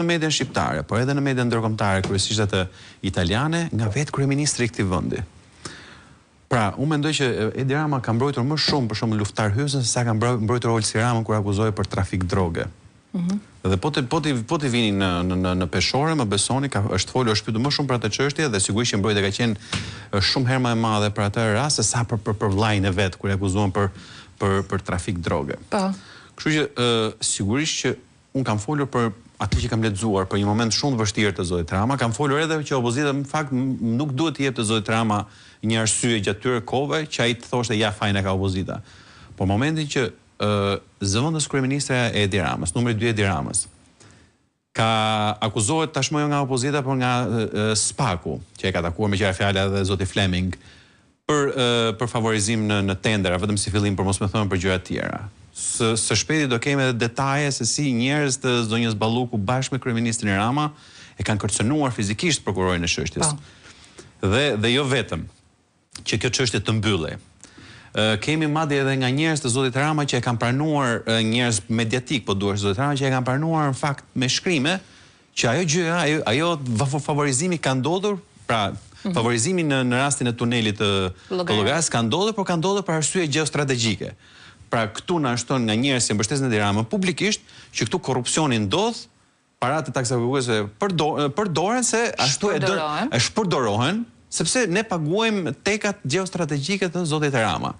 në median shqiptare, por edhe në median ndërkombëtare, kryesisht atë italiane, nga vetë kryeministri i këtij vendi. Pra, unë mendoj që Edi Rama ka mbrojtur më shumë, për shembull, Luftar Hysën se sa ka mbrojtur Olsi Ramën kur akuzohej për trafik droge. Mm -hmm. Dhe po të po t'i po t'i vini në në në në peshore, më besoni, ka është folur, është pyetur më shumë për atë çështje dhe sigurisht që mbrojtja ka qenë shumë herë më e madhe për atë rast se sa për për për vëllain e vet kur e akuzuan për për për trafik droge. Po. Kështu që ë sigurisht që Unë kam folur për atë që kam lexuar, për një moment shumë të vështirë të zotit Rama, kam folur edhe që opozita në fakt nuk duhet t'i jepte zotit Rama një arsye gjatë këtyre kohëve që ai të thoshte ja fajin e ka opozita. Por momentin që zëvendës kryeministrja e Edi Ramës, numri 2 i Edi Ramës, ka akuzohet tashmë jo nga opozita por nga SPAK-u, që e ka takuar meqë ra fjala edhe zoti Fleming, Për për favorizim në në tendera, vetëm si fillim për mos me thënë për gjëra të tjera. Së së shpejti do kemi edhe detaje se si njerëz të zonjës Balluku bashkë me kryeministrin Rama e kanë kërcënuar fizikisht prokurorin e çështjes. Po. Dhe dhe jo vetëm që kjo çështje të mbyllej. Ë kemi madje edhe nga njerëz të zotit Rama që e kanë pranuar njerëz mediatik po duash zotit Rama që e kanë pranuar në fakt me shkrime Që ajo gjëja, ajo ajo favorizimi ka ndodhur, pra mhm. favorizimi në në rastin e tunelit të Llogarasë ka ndodhur, por ka ndodhur për arsye gjeostrategjike. Pra këtu na është thënë nga njerëz që mbështesin Edi Ramën publikisht që këtu korrupsioni ndodh, paratë e taksapaguesve përdoren se ashtu e do, shpërdorohen, sepse ne paguajmë tekat gjeostrategjike të zotit Rama.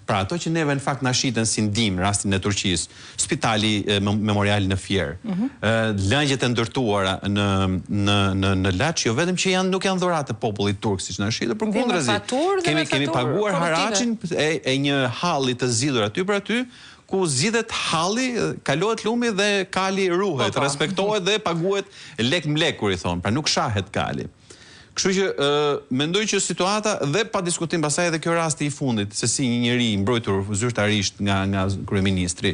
Pra ato që neve në fakt na shiten si ndihmë në rastin e Turqisë, spitali memorial në Fier, mm -hmm. lagjet e ndërtuara në në në në Laç, jo vetëm që janë nuk janë dhuratë e popullit turk siç na shiten, përkundrazi. Kemi kemi paguar haraçin e, e një halli të zgjidhur aty për aty, ku zgjidhet halli, kalohet lumi dhe kali ruhet, po, po. respektohet dhe paguhet lek më lek kur i thonë, pra nuk shahet kali. Kështu që ë mendoj që situata dhe pa diskutim pastaj edhe kjo rasti i fundit se si një njeri i mbrojtur zyrtarisht nga nga kryeministri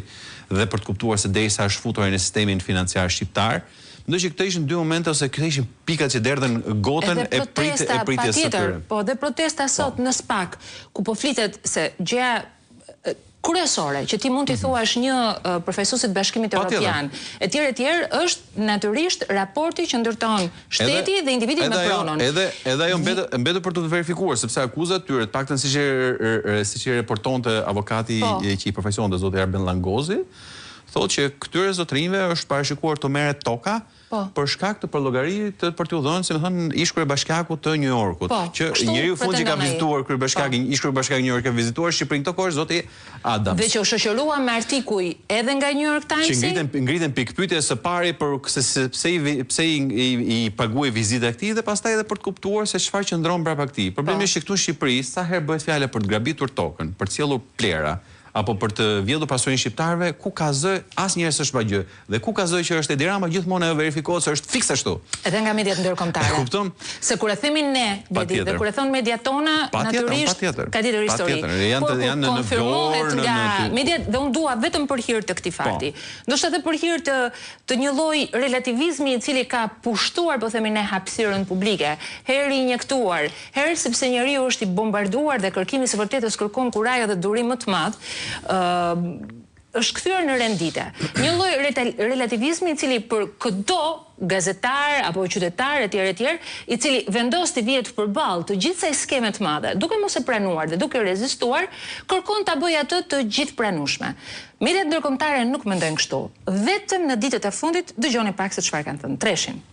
dhe për të kuptuar se derisa është futur ai në sistemin financiar shqiptar, mendoj që këto ishin dy momente ose këto ishin pikat që derdhën gotën e prit e pritjes së tyre. Po dhe protesta sot po. në SPAK, ku po flitet se gjëja kryesore që ti mund t'i mhm. thuash një përfaqësuesi të Bashkimit Evropian, etj etj, është natyrisht raporti që ndërton shteti dhe individi me pronën. Edhe edhe ajo mbetet mbetet për t'u verifikuar sepse akuzat e tyre, të paktën siç e siç i raportonte avokati po. që i përfaqësonte zoti Arben Llangozi, thotë që këtyre zotërinjve është parashikuar t'u merret toka Po. Për shkak të për llogari të për t'u dhënë, si me thënë, ish kryebashkiakut të New Yorkut, Po, që kështu njeriu i fundit që ka pretendon ai. vizituar kryebashkiakin, Po. ish kryebashkiaku i New Yorkut ka vizituar Shqipërinë këto kohë është zoti Adams. Dhe që u shoqërua me artikuj edhe nga New York Që Times-i. ngritën ngritën pikëpyetje së pari për se se pse i vi pse i i i paguhej vizita këtij dhe pastaj edhe për të kuptuar se çfarë qëndron mbrapa këtij. Problemi Po. është që këtu në Shqipëri sa herë bëhet fjala për të grabitur tokën, për të sjellur plehra, apo për të vjedhur pasurinë e shqiptarëve, ku ka zë asnjëherë s'është pa gjë. Dhe ku ka zë që është Edi Rama, gjithmonë ajo verifikohet se është fiks ashtu. Edhe nga mediat ndërkombëtare. E kupton? Se kur e themi ne, Bledi, dhe kur e thonë mediat tona, natyrisht ka tjetër histori. Por kur konfirmohet nga mediat dhe unë dua vetëm për hir të këtij fakti. Po. Ndoshta edhe për hir të të një lloj relativizmi i cili ka pushtuar, po themi ne, hapësirën publike, herë i injektuar, Herë sepse njeriu është i bombarduar dhe kërkimi i së vërtetës kërkon kurajo dhe durim më të madh, ë është kthyer në rend dite. Një lloj relativizmi i cili për këdo gazetar apo qytetar etj etj, i cili vendos t'i vihet përballë të gjithë kësaj skeme të madhe, duke mos e pranuar dhe duke rezistuar, kërkon ta bëjë atë të gjithëpranueshme. Mediat ndërkombëtare nuk mendojnë kështu. Vetëm në ditët e fundit dëgjoni pak se çfarë kanë thënë. Treshin.